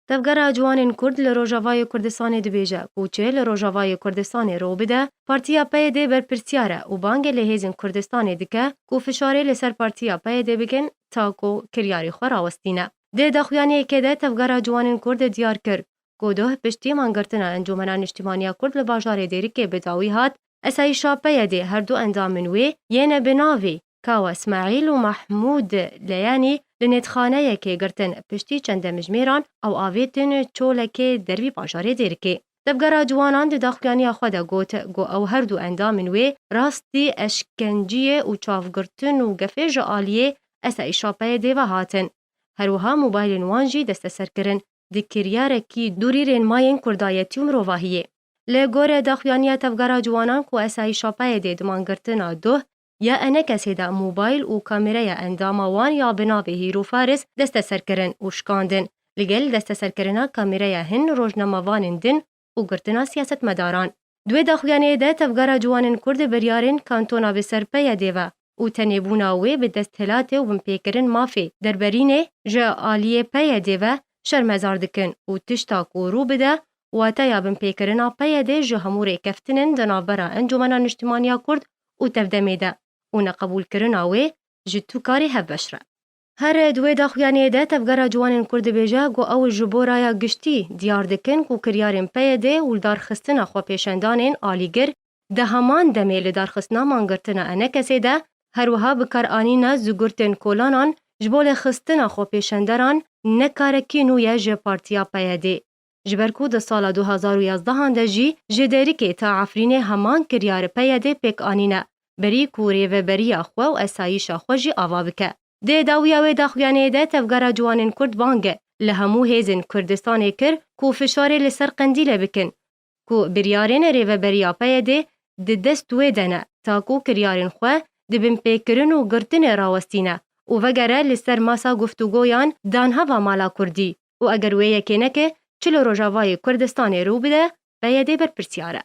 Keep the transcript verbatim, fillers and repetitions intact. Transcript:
Tevgera Ciwanên Kurd li Rojavayê Kurdistanê dibêje ku çi li Rojavayê Kurdistanê rû bide, Partiya P Y D berpirsiyar e û bangê li hêzên Kurdistanê dike ku fişarê li ser Partiya P Y D bikin ta ku kiryarê xwe rawestîne. Di daxuyaniyekê de Tevgera Ciwanên Kurd diyar kir ku doh piştî mangirtina Encûmena Niştîmaniya Kurd li bajarê Dêrikê bi dawî hat, esayîşa P Y D her du endamên wê yên bi navê Kawa Smaîl û Mahmûd Leyanî li nêtxaneyekê girtin, piştî çend demjimêran ew avêtin çolekê dervî bajarê Dêrikê. Tevgera Ciwanan di daxuyaniya xwe de got ku ew her du endamên wê rastî eşkenciyê û çavgirtin û gefê ji aliyê esayîşa P Y D ve hatin. Her wiha mobaylên wan jî desteser kirin, di kiryarekî dûrî rênmayên kurdayetî û mirovahiyê. Li gorî daxuyaniya Tevgera Ciwanan ku esayîşa P Y D di mangirtina doh ya ENKSê de mobayl û kamêreya endama wan ya bi navê Hîro Faris desteser kirin û şikandin. Li gel desteserkirina kamêreya hin rojnamevanên din û girtina siyasetmedaran. Di wê daxuyaniyê de Tevgera Ciwanên Kurd biryarên kantona bi ser P Y D ve û tenêbûna wê bi desthilatê û binpêkirin mafê derberînê ji aliyê P Y D ve şermezar dikin û tişta ku rû bide, wateya binpêkirina P Y D ji hemû rêkeftinên di navbera Encûmena Niştîmaniya Kurd û Tevdemê de û neqebûlkirina wê ji tu karî hevbeş re. Her di wê daxuyaniyê de Tevgera Ciwanên Kurd dibêje ku ew ji bo raya giştî diyar dikin ku kiryarên P Y D û lidarxistina xwepêşandanên alîgir di heman demê lidarxistina mangirtina ENKSê de, her wiha bikaranîna zûgirtên kolanan ji bo lêxistina xwepêşanderan ne karekî nû ye ji Partiya P Y D. Ji ber ku di sala du hazar û yazdehan de jî ji Dêrikê ta Efrînê heman kiryar P Y D pêk anîne, berî ku rêveberiya xwe û esayîşa xwe jî ava bike. Di dawiya wê daxuyaniyê de Tevgera Ciwanên Kurd bang e li hemû hêzên Kurdistanê kir ku fişarê li ser Qendîlê bikin, ku biryarên rêveberiya P Y D di dest wê de ne, ta ku kiryarên xwe di binpêkirin û girtinê rawestîne û vegere li ser masa guftûgoyan dan heva mala kurdî û eger wê yekê neke, çi li Rojavayê Kurdistanê rû bide, P Y D berpirsiyar e.